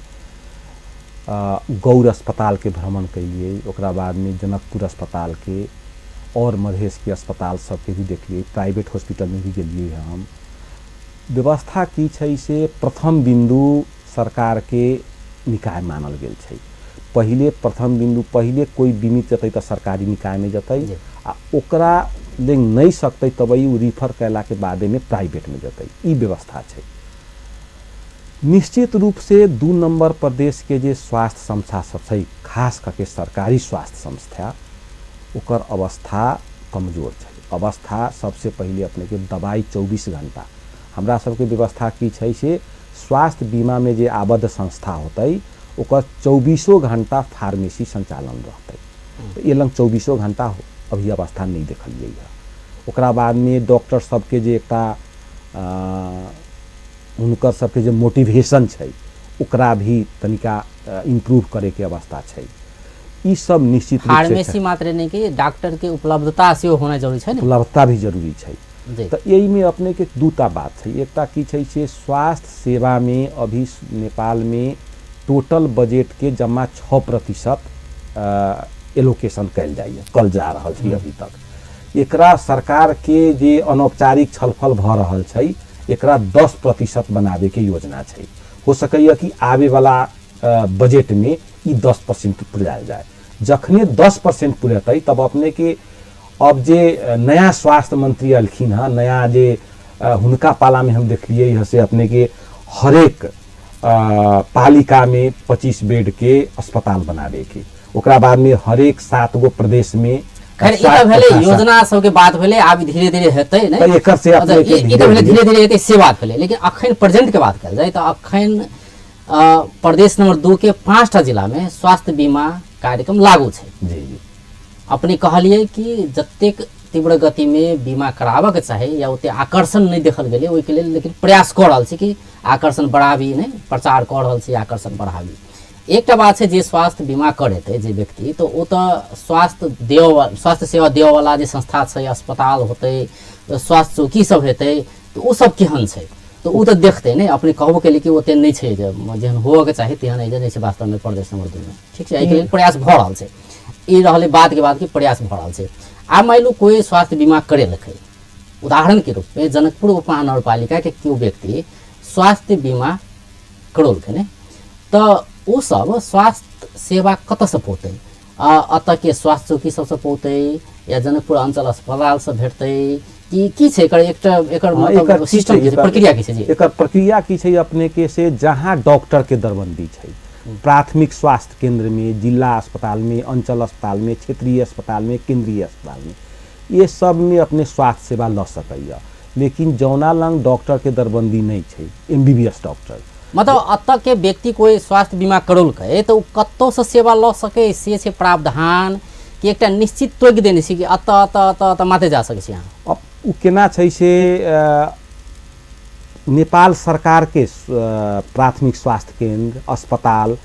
गौर अस्पताल के भ्रमण कैलियै, ओकरा बाद में जनकपुर अस्पताल के और मधेश के अस्पताल सबके भी देखलियै, प्राइवेट हॉस्पिटल में भी गेलियै हम। व्यवस्था की छै से प्रथम बिंदु सरकार के निकाय मानल गेल छै। पहिले प्रथम बिंदु, पहिले कोई बीमित जतै तऽ सरकारी निकाय में जतै, आ ओकरा ले नहीं सकतै तब उ रिफर कैला के बादे में प्राइवेट में जतै, ई व्यवस्था छै। निश्चित रूप से 2 नंबर प्रदेश के जे स्वास्थ्य संस्था सब छै, खास करके सरकारी स्वास्थ्य संस्था, ओकर अवस्था कमजोर छै। अवस्था सबसे पहिले अपने के दवाई 24 घंटा, हमरा सबके व्यवस्था की छै से स्वास्थ्य बीमा में जे आबद्ध संस्था होतै ओकर 24 घंटा फार्मेसी संचालन रहतै, तऽ ए लग 24 घंटा अभी अवस्था नहीं देखलियै है। ओकरा बादमे डॉक्टर सबके जे एकटा हुनकर सबके जे मोटिवेशन छै ओकरा भी तनिका इम्प्रूव करैके अवस्था छै। ई सब निश्चित रूप से फार्मेसी मात्र नहि कि डॉक्टर के उपलब्धता सेहो होना जरूरी छै ने, उपलब्धता भी जरूरी छै। तऽ एहिमे अपनेके दूटा बात छै। एकटा की छै से स्वास्थ्य सेवामे अभी नेपालमे टोटल बजटके जमा 6% एलोकेशन कयल जाइए, कल जा रहल छै अभी तक। एकरा सरकारके जे अनौपचारिक छलफल भऽ रहल छै एकरा 10% बनाबैके योजना छै। हो सकैए कि आबेवला बजटमे ई 10% पुरायल जाय। जखने 10% पुरेतै तब अपनेके अब जे नया स्वास्थ्य मंत्री अलखिन हँ, नया जे हुनका पालामे हम देखलियै हँ से अपनेके हरेक पालिकामे 25 बेडके अस्पताल बनाबेके, ओकरा बादमे हरेक 7 गो प्रदेशमे। खैर ई तऽ भेलै योजना सबके बात भेलै, आब धीरे धीरे हेतै ने, तऽ एकर से अच्छा, ई तऽ भेलै धीरे धीरे हेतै से बात भेलै। लेकिन अखन प्रेजेंट के बात कयल जाय तऽ अखन प्रदेश नंबर 2 के 5टा जिलामे स्वास्थ्य बीमा कार्यक्रम लागू छै। जी जी। अपने कहलियै कि जतेक तीव्र गतिमे बीमा कराबऽके चाही या ओते आकर्षण नहि देखल गेलै ओहिके लेल, लेकिन प्रयास कऽ रहल छी कि आकर्षण बढ़ाबी, नहि प्रचार कऽ रहल छी आकर्षण बढ़ाबी। एकटा बात छै जे स्वास्थ्य बीमा करेतै जे व्यक्ति तऽ ओ तऽ स्वास्थ्य सेवा देबऽवला जे संस्था छै, अस्पताल होतै, स्वास्थ्य चौकी सब हेतै, तऽ ओ सब केहन छै तऽ ओ तऽ देखतै ने। अपने कहबो केलियै कि ओते नहि छै जे जेहन होबऽके चाही तेहन एहि नहि छै वास्तवमे प्रदेश नंबर 2 मे। ठीक छै, एहिके लेल प्रयास भऽ रहल छै। ई रहलै बात के बात कि प्रयास भऽ रहल छै। आब मानि लू कोइ स्वास्थ्य बीमा करेलकै, उदाहरणके रूपमे जनकपुर उपमहानगरपालिकाके केओ व्यक्ति स्वास्थ्य बीमा करौलकै ने, तऽ ओ सब स्वास्थ्य सेवा कतऽसँ पौतै? एतऽके स्वास्थ्य चौकी सबसँ पौतै या जनकपुर अञ्चल अस्पतालसँ भेटतै कि की छै एकर? एकटा एकर मतलब सिस्टम की छै, प्रक्रिया की छै? जी एकर प्रक्रिया की छै अपनेके से जहाँ डॉक्टरके दरबंदी छै, प्राथमिक स्वास्थ्य केंद्रमे, जिला अस्पतालमे, अंचल अस्पतालमे, क्षेत्रीय अस्पतालमे, केंद्रीय अस्पतालमे, ये सबमे अपने स्वास्थ्य सेवा लऽ सकैए। लेकिन जौना लग डॉक्टरके दरबंदी नहि छै, MBBS doctor, मतलब एतऽ के व्यक्ति कोइ स्वास्थ्य बीमा करौलकै तऽ ओ कतहुसँ सेवा लऽ सकै से छै प्रावधान कि एकटा निश्चित तोकि देने छै कि एतऽ एतऽ एतऽ एतऽ मात्र जा सकै छी अहाँ? अब ओ केना छै से नेपाल सरकारके प्राथमिक स्वास्थ्य केंद्र, अस्पताल,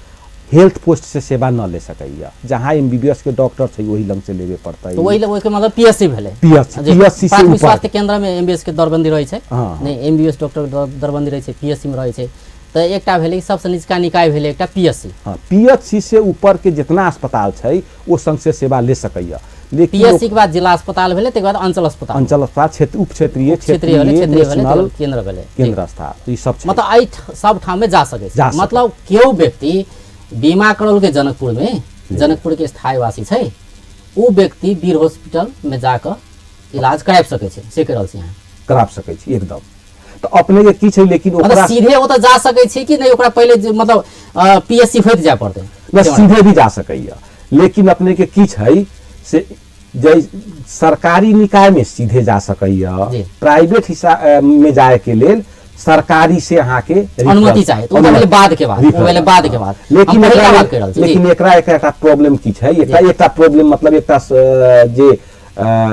हेल्थ पोस्ट से सेवा न ले सकैए। जहाँ MBBS के डॉक्टर छै ओही लग से लेबे पड़तै। तऽ ओहि ओहिके मतलब पीएससी भेलै। पीएचसी से प्राथमिक ऊपर स्वास्थ्य केंद्रमे एमबीबीएस के दरबंदी रहै छै। हँ। नहि, एमबीबीएस डॉक्टर दरबंदी रहै छै, पीएससी मे रहै छै। तऽ एकटा भेलै सबसँ निचका निकाय भेलै एकटा पीएससी। हँ, पीएचसी से ऊपर के जितना अस्पताल छै ओ संग से सेवा ले सकैए। लेकिन पीएससी के बाद जिला अस्पताल भेलै, तकर बाद अंचल अस्पताल, अंचल अस्पताल, क्षेत्र, उप क्षेत्रीय, क्षेत्रीय भेलै, क्षेत्रीय भेलै, नेशनल, केंद्र भेलै, केंद्र अस्पताल, ई सब छै। मतलब एहि सब ठाम में जा सकै छै। मतलब केओ व्यक्ति बीमा करौलकै जनकपुर में, जनकपुर के स्थायीवासी छै, ओ व्यक्ति वीर हॉस्पिटल में जाकऽ इलाज कराबि सकै छै, से कहि रहल छी अहाँ? कराबि सकै छी एकदम। तऽ अपने के की छै लेकिन ओकरा सीधे ओतऽ जा सकै छी कि नहि? ओकरा पहिले जे मतलब पीएससी होइत जाय पड़तै? सीधे भी जा सकैए, लेकिन अपने के की छै से जे सरकारी निकाय में सीधे जा सकैए, प्राइवेट हिस्सा में जाय के लेल सरकारी से अहाँ के अनुमति चाही। ओ तऽ भेलै बाद के बात, ओ भेलै बाद के बात। लेकिन लेकिन एकरा एकटा प्रॉब्लम की छै, एकटा प्रॉब्लम मतलब एकटा जे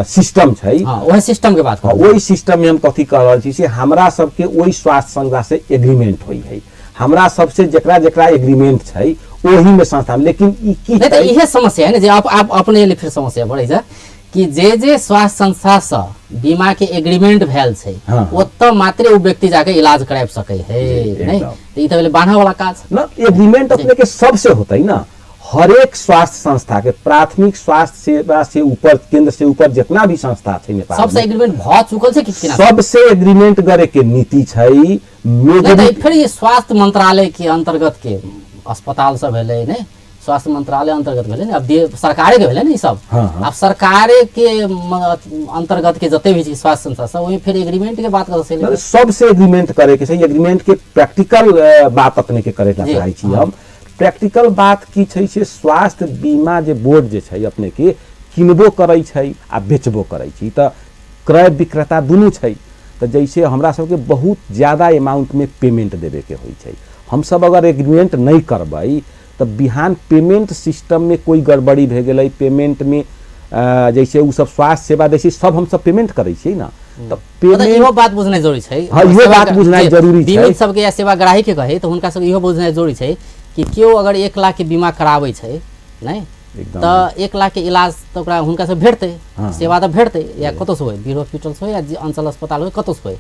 सिस्टम छै, ओहि सिस्टम के बात, ओहि सिस्टम में हम कथी कह रहल छी से हमरा सबके ओहि स्वास्थ्य संस्था से एग्रीमेंट होइ है। हमरा सबसे जेकरा जेकरा एग्रीमेंट छै ओही में संस्था। लेकिन ई की नहि तऽ इहे समस्या है ने जे आप अपने लिए फिर समस्या बढ़ै छै कि जे जे स्वास्थ्य संस्था से बीमा के एग्रीमेंट भेल छै ओतऽ मात्रे ओ व्यक्ति जाके इलाज कराबि सकै है, नहि तऽ ई तऽ भेलै बान्हऽ वाला काज न। एग्रीमेंट अपने के सबसे होतै ना, हरेक स्वास्थ्य संस्था के प्राथमिक स्वास्थ्य सेवा से ऊपर, केंद्र से ऊपर जितना भी संस्था छै नेपाल सबसे एग्रीमेंट भऽ चुकल छै कि केना? सबसे एग्रीमेंट करे के नीति छै। नहीं, फिर ये स्वास्थ्य मंत्रालय के अंतर्गत के अस्पताल सब भेलै ने, स्वास्थ्य मंत्रालय अंतर्गत भेलै ने, अब सरकारे के भेलै ने ई सब। आब सरकारे के अंतर्गत के जते भी छै स्वास्थ्य संस्था सब, ओहि फिर एग्रीमेंट के बात कर सबसे एग्रीमेंट करे के छै। एग्रीमेंट के प्रैक्टिकल बात अपने के करे ला चाहै छी हम। प्रैक्टिकल बात की छै से स्वास्थ्य बीमा जे बोर्ड जे छै अपने के किनबो करै छै आ बेचबो करै छै, तऽ क्रय विक्रेता दुनू छै। तऽ जैसे हमरा सबके बहुत ज़्यादा अमाउंटमे पेमेंट देबेके होइ छै, हमसब अगर एग्रीमेंट नहि करबै तऽ बिहान पेमेंट सिस्टममे कोइ गड़बड़ी भए गेलै, पेमेंटमे जैसे उ सब स्वास्थ्य सेवा दै छै, सब हमसब पेमेंट करै छियै ने, तऽ पेमेंट इहो बात बुझनाइ जरूरी छै। हाँ, इहो बात बुझनाइ जरूरी छै। बीमित सबके या सेवाग्राही के कही तऽ हुनका सबके इहो बुझनाइ जरूरी छै कि केओ अगर 1 लाख के बीमा कराबै छै नहि तऽ 1 लाख के इलाज तऽ ओकरा हुनका से भेटतै, सेवा तऽ भेटतै, या कतौसँ होइ, वीर हॉस्पिटलसँ होइ या अंचल अस्पताल होइ, कतौसँ होइ,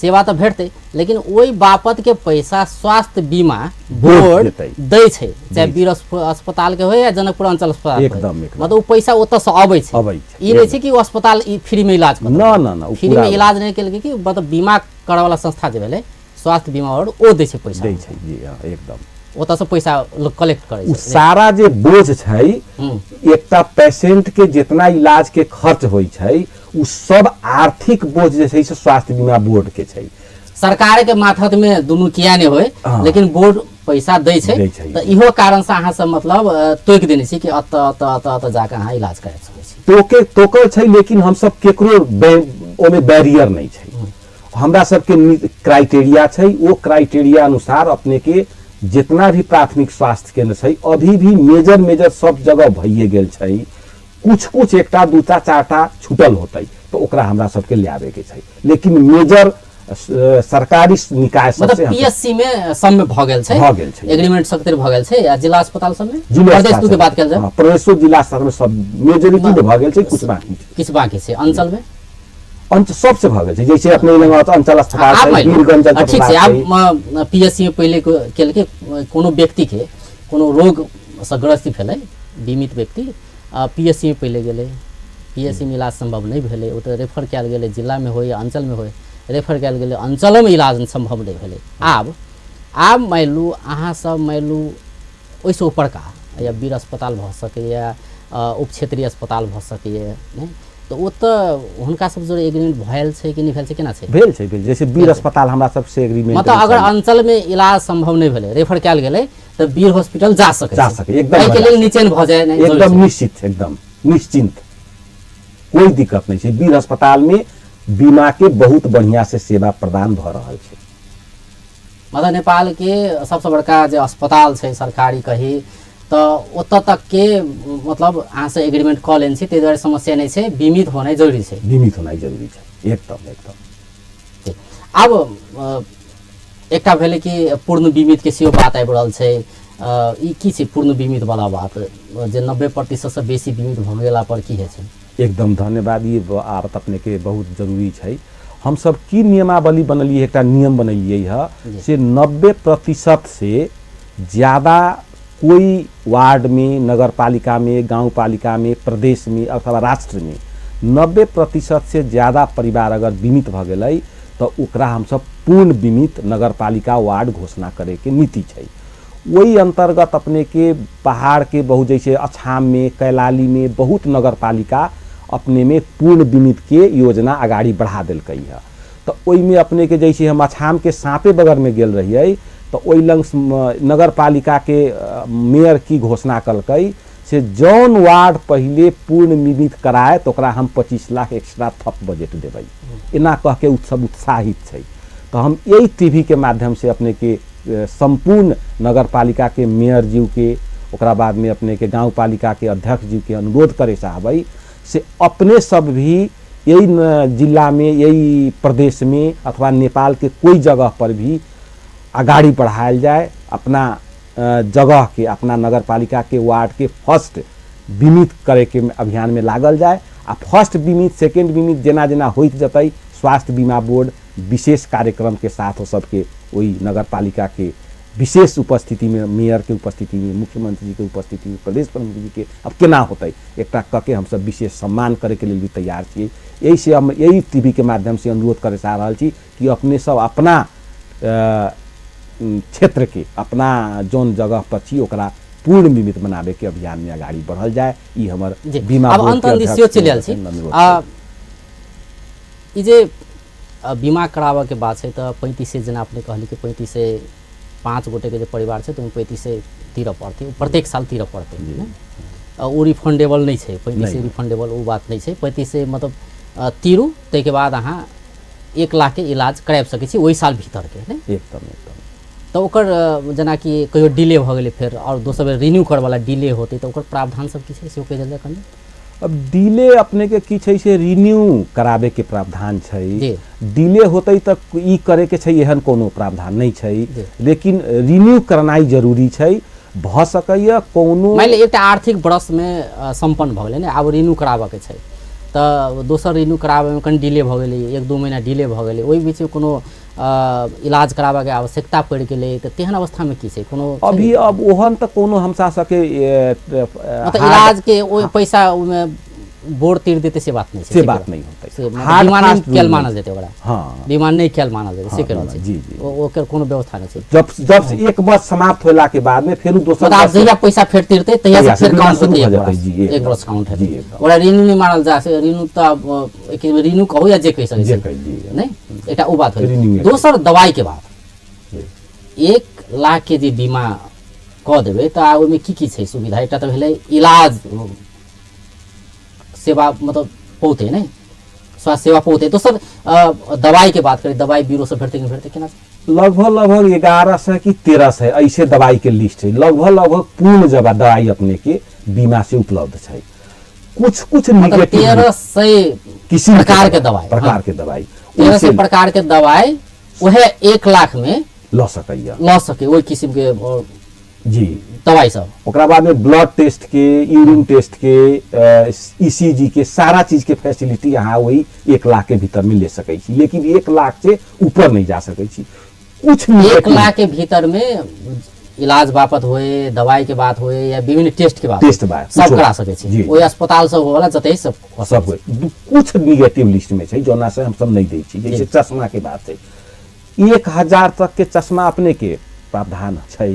सेवा तऽ भेटतै, लेकिन ओहि बापत के पैसा स्वास्थ्य बीमा बोर्ड दै छै, चाहे वीर अस्पताल के होइ या जनकपुर अंचल अस्पताल, एकदम मतलब ओ पैसा ओतऽसँ अबै छै। ई नहि छै कि ओ अस्पताल फ्री में इलाज न न न, फ्री में इलाज नहि केलकै कि मतलब बीमा करऽ वाला संस्था जे भेलै स्वास्थ्य बीमा बोर्ड ओ दै छै पैसा, दै छै जी, एकदम ओतऽसँ पैसा लोक कलेक्ट करै छै। सारा जे बोझ छै एकटा पेशेंट के जितना इलाज के खर्च होइ छै उ सब आर्थिक बोझ जे छै से स्वास्थ्य बीमा बोर्ड के छै। सरकार के माथत में दुनू किया नहि होय, लेकिन बोर्ड पैसा दै छै, तऽ इहो कारण से अहाँ सब मतलब तोकि देने छी कि अतऽ अतऽ अतऽ अतऽ जाके अहाँ इलाज करा सकै छी। तोके तोकल छै, लेकिन हमसब केकरो ओमे बैरियर नहि छै। हमरा सबके क्राइटेरिया छै, ओ क्राइटेरिया अनुसार अपने के जितना भी प्राथमिक स्वास्थ्य केंद्र छै अभी भी मेजर मेजर सब जगह भइए गेल छै, कुछ कुछ एकटा दूटा चारटा छूटल होतै तऽ ओकरा हमरा सबके लाबे के छै, लेकिन मेजर सरकारी निकाय सब मतलब पीएससी में सब में भ गेल छै, भ गेल छै, एग्रीमेंट सब भऽ गेल छै। या जिला अस्पताल सब में, प्रदेश दू के बात कयल जाय, प्रदेशो जिला सब में सब मेजोरिटी में भऽ गेल छै, कुछ बाकी छै, किछु बाकी छै। अंचल में अंच सबसे भऽ गेल छै, जैसे अपने लग अंचल अस्पताल छै, वीरगंज ठीक छै। आब पीएससी में पहिले केलकै कोनो व्यक्ति के कोनो रोग से ग्रसित भेलै बीमित व्यक्ति, पीएससी में पहिले गेलै, पीएससी में इलाज संभव नहि भेलै, ओतऽ रेफर कयल गेलै, जिला में होइ या अंचल में होइ, रेफर कयल गेलै, अंचलो में इलाज संभव नहि भेलै। आब आब मानि लू अहाँ सब मानि लू ओहिसँ ऊपरका या वीर अस्पताल भऽ सकैए, उप क्षेत्रीय अस्पताल भऽ सकैए, नहि तऽ ओतऽ हुनका सब जोड़े एग्रीमेंट भेल छै कि नहि भेल छै, केना छै? भेल छै, भेल। जैसे वीर अस्पताल हमरा सबसे एग्रीमेंट, मतलब अगर अंचल में इलाज संभव नहि भेलै, रेफर कयल गेलै तऽ वीर हॉस्पिटल जा सकै, जा सकै, एकदम एहिके लेल निचैन भऽ जाय, एकदम निश्चित, एकदम निश्चिंत, कोई दिक्कत नहीं छै। वीर अस्पताल में बीमा के बहुत बढ़िया से सेवा प्रदान भऽ रहल छै। मतलब नेपाल के सबसे बड़का जे अस्पताल छै सरकारी कही तऽ ओतऽ तक के मतलब अहाँ से एग्रीमेंट कऽ लेने छी, ताहि दुआरे समस्या नहि छै, बीमित होनाइ जरूरी छै, बीमित होनाइ जरूरी छै, एकदम एकदम। आब एकटा भेलै कि पूर्ण बीमित के सेहो बात आबि रहल छै, ई की छै पूर्ण बीमित वाला बात, जे 90% से बेसी बीमित भऽ गेला पर की होइ छै? एकदम धन्यवाद, ई बात अपने के बहुत जरूरी छै। हमसब की नियमावली बनलियै, एकटा नियम बनेलियै है से 90% से ज़्यादा कोई वार्ड में, नगर पालिका में, गाँव पालिका में, प्रदेश में अथवा राष्ट्र में 90% से ज़्यादा परिवार अगर बीमित भऽ गेलै तऽ ओकरा हमसब पूर्ण बीमित नगर पालिका वार्ड घोषणा करे के नीति छै। ओहि अंतर्गत अपने के पहाड़ के बहुत जैसे अछाम में, कैलाली में बहुत नगर पालिका अपने में पूर्ण बीमित के योजना अगाड़ी बढ़ा देलकै है। तऽ ओहिमे अपने के जैसे हम अछाम के साँपे बगर में गेल रहियै तऽ ओहि लग नगर पालिका के मेयर की घोषणा कलकै से जौन वार्ड पहिले पूर्ण बीमित कराए तो ओकरा हम 25 लाख एक्स्ट्रा थप बजट देबै, एना कह के सब उत्साहित छै। तऽ हम यही टीवी के माध्यम से अपने के संपूर्ण नगर पालिका के मेयर जी के, ओकरा बाद में अपने के गाँव पालिका के अध्यक्ष जी के अनुरोध करे चाहबै से अपने सब भी यही जिला में, यही प्रदेश में अथवा नेपाल के कोई जगह पर भी अगाड़ी बढ़ायल जाए, अपना जगह के, अपना नगर पालिका के वार्ड के फर्स्ट बीमित करे के अभियान में लागल जाए। आ फर्स्ट बीमित, सेकेंड बीमित जेना जेना होइत जतै स्वास्थ्य बीमा बोर्ड विशेष कार्यक्रम के साथ सबके ओहि नगर पालिका के विशेष उपस्थिति में, मेयर के उपस्थिति में, मुख्यमंत्री जी के उपस्थिति में, प्रदेश प्रमुख जी के, अब केना होतै एकटा कऽ के हमसब विशेष सम्मान करे के लेल भी तैयार छियै। यही से हम यही टीवी के माध्यम से अनुरोध करे चाह रहल छी कि अपने सब अपना क्षेत्र के, अपना जौन जगह पर छी ओकरा पूर्ण बीमित बनाबे के अभियान में अगाड़ी बढ़ल जाए। ई हमर बीमा अब अंत अंत चलि आयल छी। ई जे बीमा कराबऽ के बात छै तऽ 35 जेना अपने कहली कि 35 5 गोटे के जे परिवार छै तऽ ओहिमे 35 तीरऽ पड़तै, प्रत्येक साल तीरऽ पड़तै, ओ रिफंडेबल नहि छै, 35 रिफंडेबल ओ बात नहि छै। 35 मतलब तीरू, ताहिके बाद अहाँ 1 लाख के इलाज कराबि सकै छी ओहि साल भीतरके, ने एकदम एकदम। तऽ ओकर जेनाकि कहियो डिले भऽ गेलै फेर आओर दोसर बेर रिन्यू करऽवला डिले होतै तऽ ओकर प्रावधान सब की छै सेहो कहि देल जाय कनि। अब डिले अपने के की छै से रिन्यू कराबे के प्रावधान छै। डिले होतै तऽ ई करे के छै, एहन कोनो प्रावधान नहि छै, लेकिन रिन्यू करनाइ जरूरी छै। भऽ सकैया कोनो मानि लिअ एकटा आर्थिक वर्षमे सम्पन्न भऽ गेलै ने, आब रिन्यू कराबऽ के छै तऽ दोसर रिन्यू कराबैमे कनि डिले भऽ गेलै, 1-2 महीना डिले भऽ गेलै, ओहि बीचमे कोनो इलाज कराबऽके आवश्यकता पड़ि गेलै तऽ तेहन अवस्थामे की छै? कोनो अभी अब ओहन तऽ कोनो हमसा सबके मतलब इलाज के ओहि पैसा ओहिमे बोर्ड तीर देतै से बात नहि छै, से बात नहि होतै, बीमा नहि कयल मानल जेतै ओकरा। हाँ, बीमा नहि कयल मानल जेतै से कह रहल छै। जी जी, ओकर कोनो व्यवस्था नहि छै। जब जब एक वर्ष समाप्त होला के बाद में फेर दोसर जहिया पैसा फेर तीरतै तहिया से फेर काउंट होतै, एक वर्ष काउंट हेतै, ओकरा रिन्यू नहि मानल जा सकै। रिन्यू तऽ रिन्यू कहू या जे कहि सकै छी नहि, एकटा ओ बात होलै। दोसर दवाई के बात, 1 लाख के जे बीमा कऽ देबै तऽ ओहिमे की की छै सुविधा? एकटा तऽ भेलै इलाज सेवा मतलब पौते नहि, स्वास्थ्य सेवा पौते। दोसर दवाई के बात करी, दवाई बीरो से भेटतै कि भेटतै केना? लगभग लगभग 1100 कि 1300 ऐसे दवाई के लिस्ट है। लगभग लगभग पूर्ण जगह दवाई अपने के बीमा से उपलब्ध है। कुछ कुछ निगेटिव 1300 किसी प्रकार के दवाई, प्रकार के दवाई, 1300 प्रकार के दवाई वह 1 लाख में ल सकैया, ल सके ओहि किसिम के जी दवाई सब। ओकरा बाद में ब्लड टेस्ट के, यूरिन टेस्ट के, ईसीजी के, सारा चीज के फैसिलिटी यहाँ वही 1 लाख के भीतर में ले सकै छी, लेकिन 1 लाख से ऊपर नहीं जा सकै छी। कुछ 1 लाख के भीतर में इलाज बापत होए, दवाई के बात होए या विभिन्न टेस्ट के बात, टेस्ट बात सब करा सकै छी। ओहि अस्पताल सब होला जतै सब सब होए। कुछ निगेटिव लिस्ट में छै जोना से हम सब नहीं दै छी। जैसे चश्मा के बात छै, 1000 तक के चश्मा अपने के प्रावधान छै,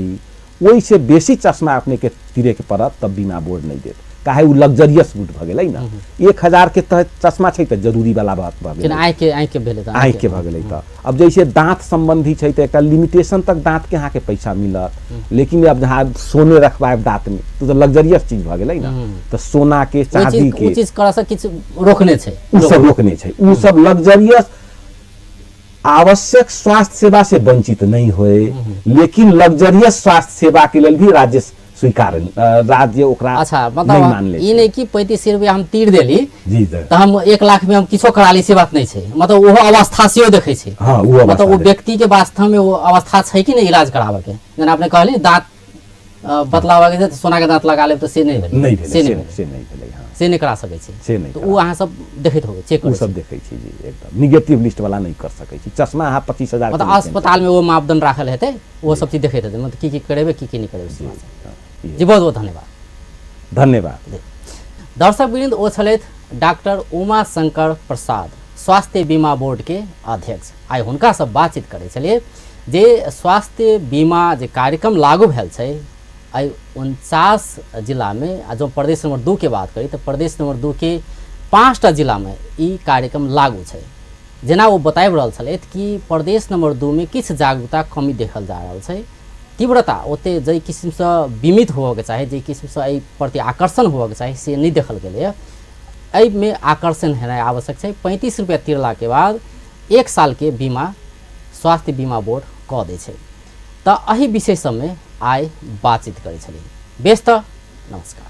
ओहि से बेसी चश्मा अपने के तिरे के पड़त तब बीमा बोर्ड नहीं देत, काहे उ लग्जरियस गुड भऽ गेलै ने। 1000 के तहत चश्मा छै तऽ जरूरी वाला बात भऽ गेलै, आँखि के भेलै, आँखि के भऽ गेलै। तऽ अब जैसे दाँत सम्बन्धी छै तऽ एकटा लिमिटेशन तक दाँत के अहाँके पैसा मिलत, लेकिन अब जहाँ सोने रखवाएब दाँत में तो लग्जरियस चीज भऽ गेलै ने, तऽ सोना के चाँदी के चीज करा से किछु रोकने छै, उ सब रोकने छै। उ सब लग्जरियस आवश्यक स्वास्थ्य सेवा से वंचित नहीं होए, लेकिन लग्जरियस स्वास्थ्य सेवा के लेल भी राज्य स्वीकार, राज्य ओकरा अच्छा मतलब ई नहीं कि 35 रुपया हम तीर देली जी तो हम 1 लाख में हम किछो करा ली से बात नहीं छै। मतलब ओहो अवस्था सेहो देखै छै। हाँ, मतलब वो व्यक्ति के वास्तव में वो अवस्था छै कि नहीं इलाज कराबे के। जेना अपने कहली दाँत बदलावा के सोना के दाँत लगा लेब तऽ से नहीं भेलै, से नहीं भेलै, से नहीं करा सकै छी, से नहीं। तो उ अहाँ सब देखैत होबै, चेक उ सब देखै छी जी, एकदम निगेटिव लिस्ट वाला नहीं कर सकै छी। चश्मा अहाँ 25,000 मतलब अस्पताल में वो मापदंड राखल हेतै, वो सब चीज देखैत हेतै, मतलब की की करेबै की की नहीं करेबै। जी बहुत बहुत धन्यवाद। धन्यवाद दर्शक वृंद, ओ छलथि डॉक्टर उमा शंकर प्रसाद, स्वास्थ्य बीमा बोर्ड के अध्यक्ष। आइ हुनका सब बातचीत करै छलियै जे स्वास्थ्य बीमा जे कार्यक्रम लागू भेल छै आइ 49 जिलामे, आ जँ प्रदेश नंबर 2 के बात करी तऽ प्रदेश नंबर 2 के 5टा जिलामे ई कार्यक्रम लागू छै। जेना ओ बताबि रहल छलथि कि प्रदेश नंबर 2 मे किछु जागरूकता कमी देखल जा रहल छै, तीव्रता ओते जाहि किसिमसँ बीमित होबऽके चाही, जाहि किसिमसँ एहि प्रति आकर्षण होबऽके चाही से नहि देखल गेलैए। एहिमे आकर्षण हेनाइ आवश्यक छै। 35 रुपैआ तिरलाके बाद 1 सालके बीमा स्वास्थ्य बीमा बोर्ड कऽ दै छै। तऽ एहि विषय सबमे आइ बातचीत करै छलियै। बेस तऽ नमस्कार।